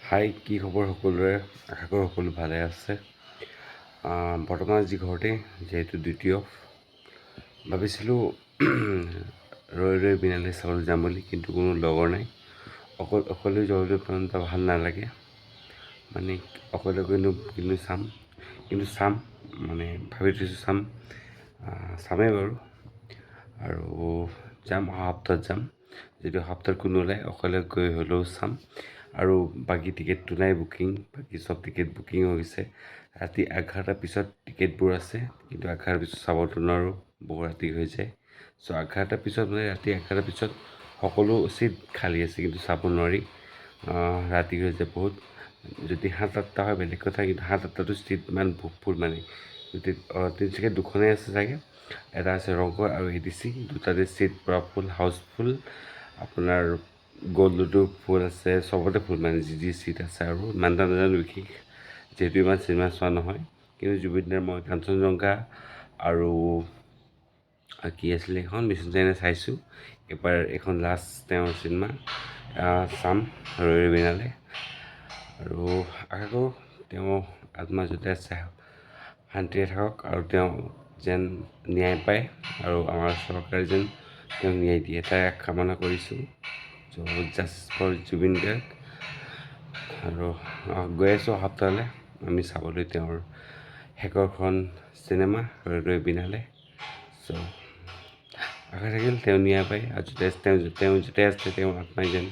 হাই, কি খবৰ সকলোৰে? আশা কৰোঁ সকলো ভালে আছে। বৰ্তমান আজি ঘৰতে যিহেতু দ্বিতীয় ভাবিছিলোঁ ৰৈ ৰৈ বিনালে চাবলৈ যাম বুলি, কিন্তু কোনো লগৰ নাই। অকল অকলে যাবলৈ ইমান এটা ভাল নালাগে। মানে অকলে কিন্তু কিন্তু চাম, কিন্তু চাম মানে ভাবি থৈছোঁ, চাম, চামেই বাৰু। আৰু যাম, অহা সপ্তাহত যাম। যদি সপ্তাহত কোনো ওলায়, অকলে গৈ হ'লেও চাম। আৰু বাকী টিকেটটো নাই বুকিং, বাকী চব টিকেট বুকিং হৈ গৈছে। ৰাতি 11টাৰ পিছত টিকেটবোৰ আছে, কিন্তু 11টাৰ পিছত চাবতো নোৱাৰোঁ, বহু ৰাতি হৈ যায়। চ' 11টাৰ পিছত, মানে ৰাতি 11টাৰ পিছত সকলো চিট খালী আছে, কিন্তু চাব নোৱাৰি, ৰাতি হৈ যায় বহুত। যদি সাত আঠটা হয় বেলেগ কথা, কিন্তু সাত আঠটাতো চিট ইমান ফুল। মানে গোটেই তিনিচুকীয়াত দুখনেই আছে চাগে, এটা আছে ৰংঘৰ আৰু এ ডি চি। দুটাতে চিট পূৰা ফুল, হাউচফুল। আপোনাৰ গ'ল্ডতো ফুল আছে, চবতে ফুল। মানে যি যি চিট আছে আৰু ইমান এটা নাজানো বিশেষ, যিহেতু ইমান চিনেমা চোৱা নহয়। কিন্তু জুবিনদাৰ মই কাঞ্চনজংঘা আৰু কি আছিলে এইখন, মিছন চাইনা চাইছোঁ এবাৰ। এইখন লাষ্ট তেওঁৰ চিনেমা চাম ৰৈ ৰৈ বিনালে। আৰু আশা কৰোঁ তেওঁ আত্মা য'তে আছে শান্তিৰে থাকক আৰু তেওঁ যেন ন্যায় পায় আৰু আমাৰ চৰকাৰে যেন তেওঁক ন্যায় দিয়ে, তাৰে কামনা কৰিছোঁ। চ' জাষ্টিছ ফৰ জুবিন গাৰ্গ। আৰু গৈ আছোঁ অহা সপ্তাহলৈ আমি চাবলৈ তেওঁৰ শেষৰখন চিনেমা ৰৈ ৰৈ বিনালে। চ' আশা থাকিল তেওঁ ন্যায় পায় আৰু য'তে তেওঁ তেওঁ য'তে আছে তেওঁৰ আত্মাই যেন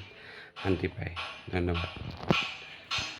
শান্তি পায়। ধন্যবাদ।